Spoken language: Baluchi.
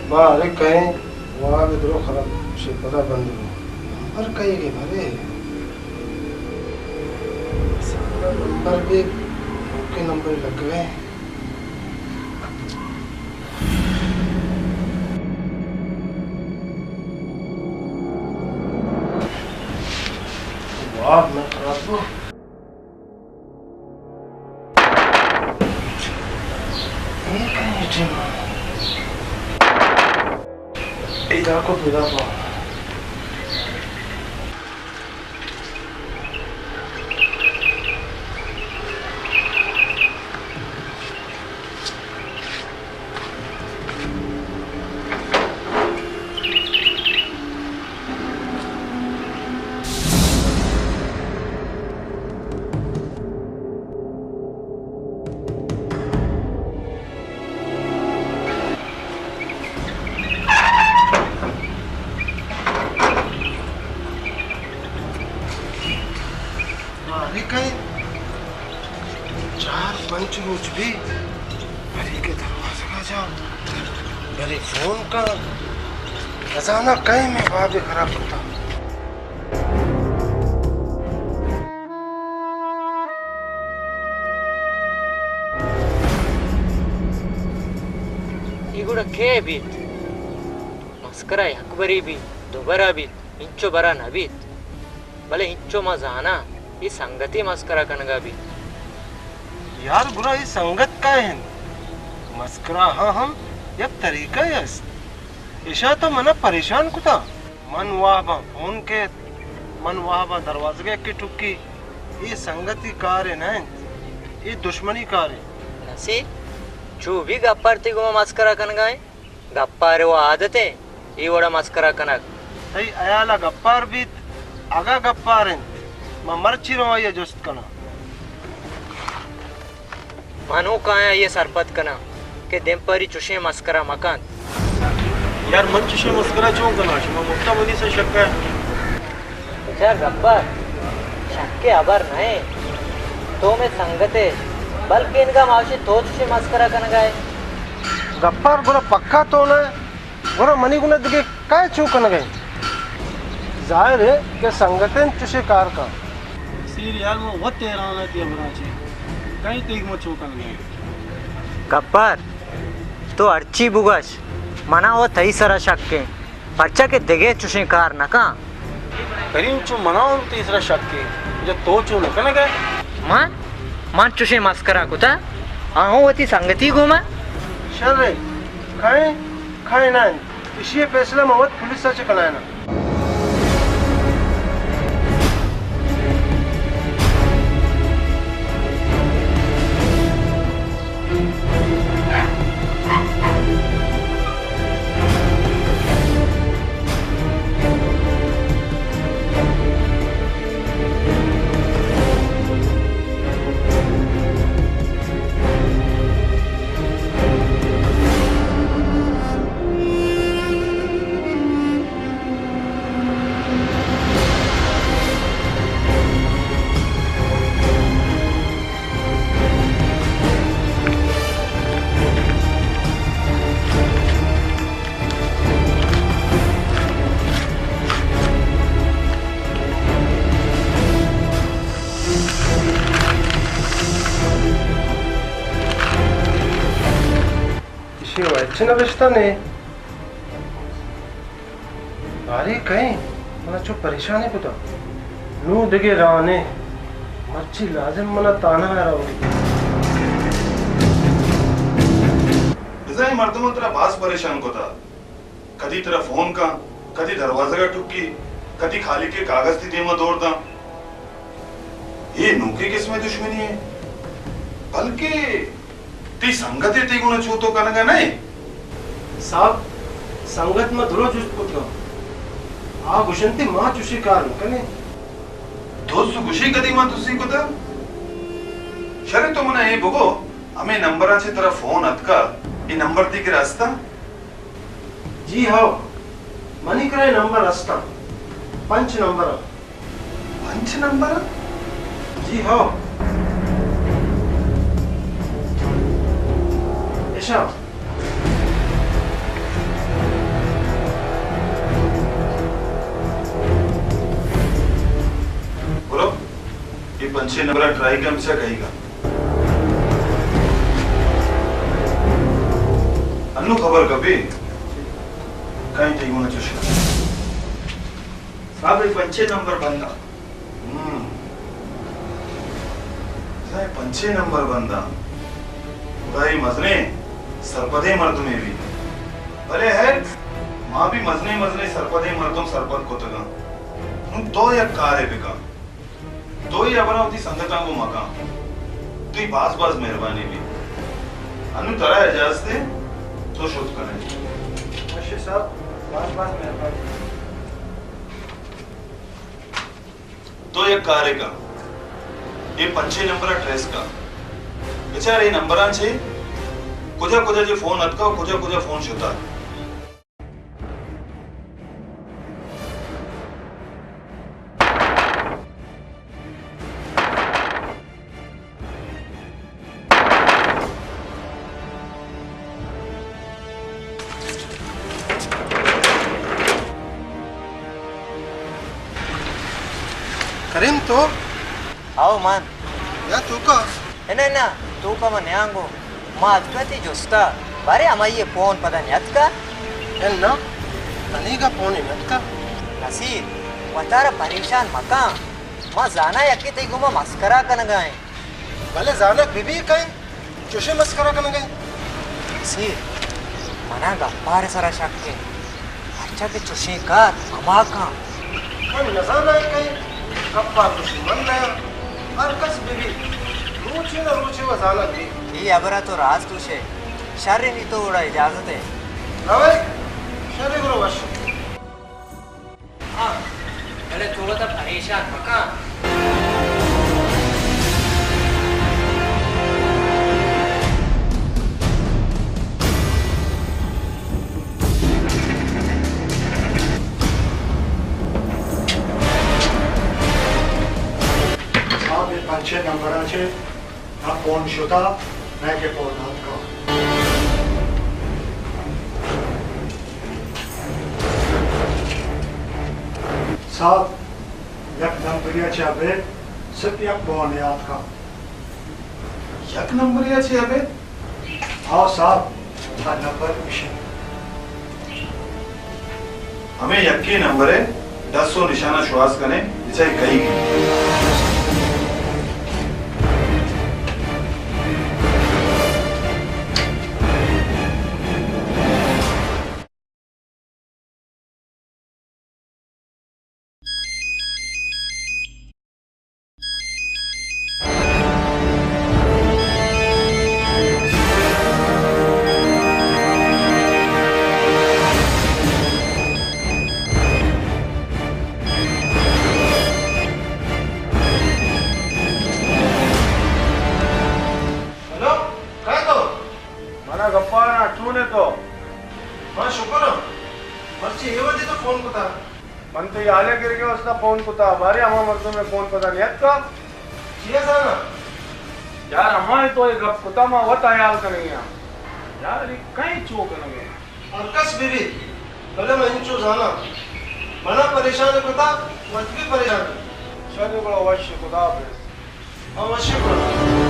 ما ہر کئیں واب درو خراب شے پدا بند رو۔ نمبر کئی گے بھرے؟ نمبر بھی اوکے نمبر لگ گئے۔ واب میں خراب ہو۔ اے کئی ٹیم؟ ادا کو پیدا کو۔ بارے کئے؟ چار پنچ روچ بی، بری کے دروازگا جا، بری فون کا، نزانا کئے میں بابے خراب کتا۔ اے گڑا کئے بیت؟ مسکرا یک برے بیت، دو برا بیت، انچو برا نہ بیت۔ بلے انچو ما زاناں، اے سنگتے مسکرا کنگا بیت۔ یار گڑا اے سنگت کئے انت؟ مسکرا ہاں ہم یک طریقہ است۔ اشا تو منا پریشان کتا۔ من واباں فون کیت، من واباں دروازگے کہ ٹکی۔ اے سنگتی کارے نہ انت، اے دشمنی کارے۔ نصیر، چو بی گپار تئی گوما مسکرا کنگا ایں؟ گپار و عادت ایں، اے وڑا مسکرا کنگ۔ تئی ہیالا گپار بیت؟ اگا گپار انت، من مرچی رواں آئیا جست کناں۔ من ہوں کایاں آئی ء سرپد کناں کہ دمپری چشیں مسکرا مہ کنت۔ یار، من چشیں مسکرا چون کناں؟ شما مفتا منی سر شک ء۔ بچار گبر، شک ء ہبر نہ انت۔ تو مئے سنگت ئے، بلکیں انگا ما وشیں تو چشیں مسکرا کنگا ئے۔ گبر، گڑا پکا تو نہ ئے؟ گڑا منی گنا دگہ کئے چو کنگ ء انت؟ ظاہر انت کہ سنگت انت چشیں کار کن۔ نصیر یار، من وت حیران آں تئی ہبراں چہ۔ کئے تئی گما چو کنگ ء انت؟ گبر، تو ہرچی بگش، منا و تئی سرا شک انت، پرچا کہ دگہ چشیں کار نہ کن۔ کریم، چو منا ہم تئی سرا شک انت، جا تو چو نہ کنگ ء؟ من؟ من چشیں مسکرا کتا؟ آ ہوں وتی سنگتی گوما؟ شر انت، کئے کئے نہ انت، ایشی ء فیصلہ من وت پولیس ء چہ کنائیناں۔ ایشی ء ہچ نبشتہ نے۔ بارے کئے؟ منا چو پریشان کتا۔ نوں دگہ راہ نے۔ مرچی لازم منا تانہ ء روگی۔ بزاں اے مردماں ترا باز پریشان کتا۔ کدی ترا فون کن، کدی دروازگ ء ٹکی، کدی خالی کے کاغذ تی دیما دور داں۔ اے نوکیں قسم ء دشمنی ء۔ بلکہ تئی سنگتے تئی گونا چو تو کنگا نہ انت؟ صاحب، سنگت ما درو جست کتگا۔ آ گوشنتی ما چوشی کار نہ کنیں۔ دز گوشی کدی ما دزی کتا؟ شر تو منا اے بگو، ہمے نمبراں چہ ترا فون اتکا، اے نمبر تئی کرا استا؟ جی ہو، منی کرا اے نمبر استا۔ پنچ نمبر۔ پنچ نمبر؟ جی ہو۔ اشاں۔ پنچیں نمبر ءَ ٹرائی کن، بچا کئیگ ءَ۔ انوں خبر کپی، کئیں تئی گون ءَ چش کن۔ صاحب، اے پنچیں نمبر بند ءَ۔ ہم۔ بزاں اے پنچیں نمبر بند ءَ۔ خدا، اے مزنیں سرپدیں مردمے بیت۔ بلے ہیر، ما بھی مزنیں مزنیں سرپدیں مردم سرپد کتگ اَنت۔ نوں تو یک کارے بکن۔ تو اے ہبراں وتی سنگتاں گوں مکن۔ تئی باز باز مہربانی بیت۔ انوں ترا اجازت اِنت، تو شت کن ئے۔ باشیں صاحب، باز باز مہربانی۔ تو یک کارے کن، اے پنچیں نمبر ءَ ٹریس کن، بچار اے نمبراں چہ کجا کجا چہ فون اتکا ءُ کجا کجا فون شتا۔ کریم، تو؟ آؤ من۔ یا توکا؟ نہ، نہ، توکا من نیاں گو۔ ما اتکا تئی جستا، بارے ہمائی ءِ فون پدا نیاتکا؟ اناں، منیگا فونے نیاتکا۔ نصیر، وتارا پریشان مکن۔ ما زاناں یکے تئی گوما مسکرا کنگا ایں۔ بلے زانگ بہ بی کئے چوشیں مسکرا کنگ ءَ؟ نصیر، منا گپار ءِ سرا شک اِنت، پرچا کہ چوشیں کار ہما کن۔ من نزاناں کئے گپار گوشی، من نیاں۔ ہر کس بہ بی، روچے نہ روچے وَ زانگ بی۔ اے ہبر ءَ تو راست گوشئے۔ شر اِنت، نی تو گڑا اجازت اِنت۔ روئے؟ شر اِنت، گڑا وش۔ ہاں، بلے تو وتا پریشان مکن۔ صاحب، اے پنچیں نمبراں چہ نہ فون شتا، نہ کہ فون آتکا۔ صاحب، یک نمبرے ءَ چہ ابید صرف یک فونے آتکا۔ یک نمبرے ءَ چہ ابید؟ ہاں صاحب، آ نمبر ایش اِنت۔ ہمے یکیں نمبر ءِ ڈس ءُ نشان ءَ شوہاز کن ئے، بچار اے کئیگ اِنت۔ ہیلو، کئے تو؟ منا گپار آں، چون ئے تو؟ من شکر آں۔ مرچی اے وھدی تو فون کتا؟ من تئی حال ءِ گرگ ءِ واستا فون کتا، بارے ہما مردم ءِ فون پدا نیاتکا؟ چیا زاناں؟ یار، ہمائی تو اے گپ کتا، ما وت ہیال کنگی آں۔ یار، اے کئے چو کنگ ءَ؟ ہر کس بہ بیت، بلے من انچو زاناں، منا پریشان کتا، وت بھی پریشان۔ شر گڑا وش، خدا حافظ۔ ہاں، وش گڑا۔